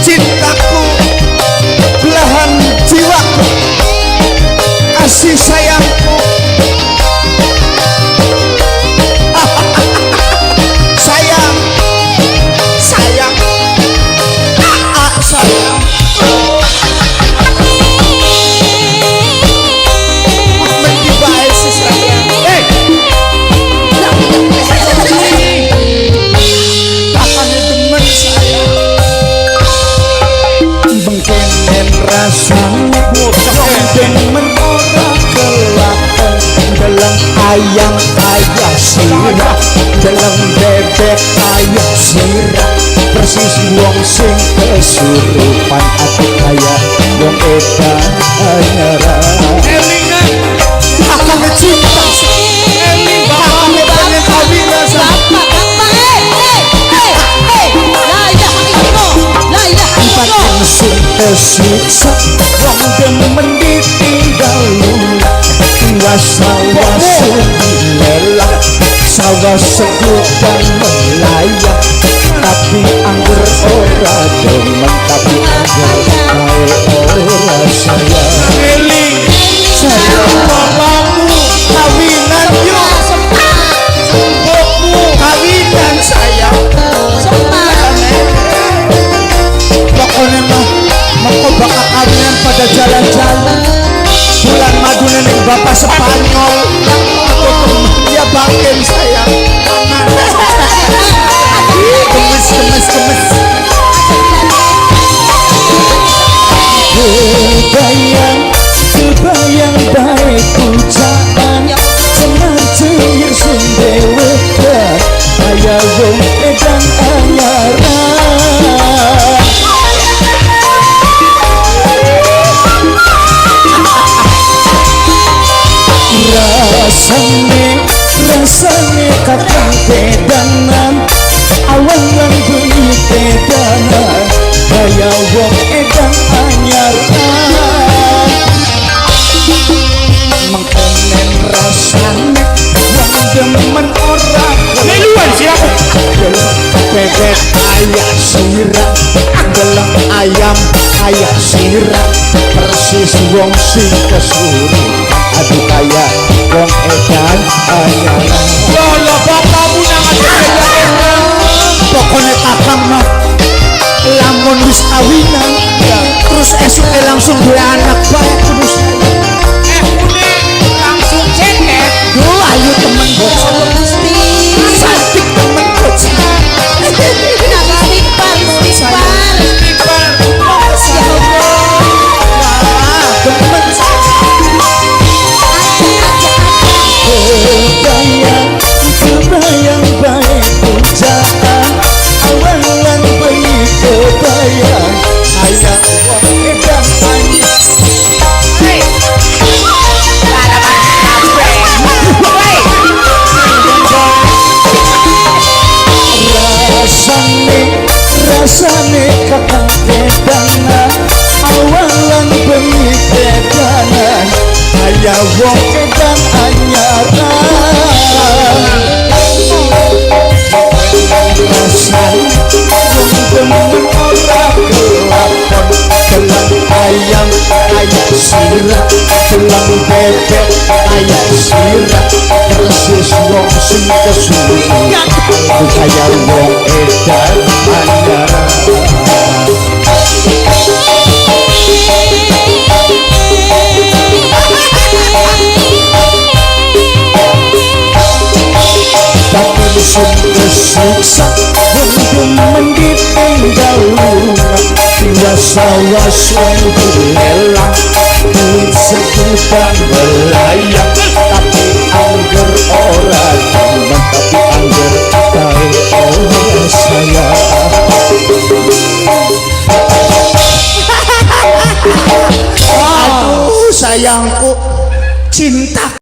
Cintaku, belahan jiwaku, kasih sayangku. Sayang, sayang, ah, sayang. Mendi bae sih sayang. Eh, kakaknya demen sayang. Bengkenen rasane wong demen ora kelakon, deleng ayam kaya sirah, deleng bebek kaya sirah, persis wong sing kesurupan ati kaya wong edan anyaran. Elingan, Kakaknya cinta, eling kakaknya pengen kawinan sama Bapak, bapak, eh, eh, eh, eh. La ilaha illallah. La ilaha illallah. Batin sing kesiksa wong demen ditinggal lunga, tiwas sawah dilelang, sawah segudang melayang, tapi angger ora demen, tapi angger kae ora sayang. Eling Sayang, bapakmu, kawinan yuk. Sempak, mbokmu. Kawinan sayang. Sempak. Pokoknya mah mengko bakal kawinan pada jalan-jalan bulan madu neneng bapak Spanyol. Aku temen ya bakin sayang. Gemes gemes gemes. Kebayang, kebayang bae pujaan cengar cengir sing dewekan kaya wong edan anyaran. Rasane, rasane kakang kedanan, awan lan bengi kedanan kaya wong edan anyaran. Mengkenen rasane wong demen ora Miluan siapa? Deleng bebek kaya sirah, deleng ayam kaya sirah, persis wong sing kesurupan aduh kaya wong edan anyaran. Lho, bapakmu nang edan. Pokoknya kakang mah lamun wis kawinan terus esuke langsung duwe anak bae terus. Mune langsung ceket. Duh, ayo temen bocah. Gusti. Cantik temen bocah. Istighfar, istighfar. Istighfar. Ya Allah. Wah, demen. Aja, aja, aja. Kebayang, kebayang bae pujaan awan lan bengi, kebayang kaya wong edan anyar. Hei. Rasane, rasane kakang kedanan, awan lan bengi kedanan kaya wong edan anyaran. Rasane wong demen ora kelakon, deleng ayam kaya sirah, deleng bebek kaya sirah, persis wong sing kesurupan kaya wong edan anyaran. Batin sing kesiksa wong demen ditinggal lunga, tiwas sawah dilelang, duit segudang melayang, tapi angger ora demen, tapi angger kae ora sayang. Aduh sayangku, cinta.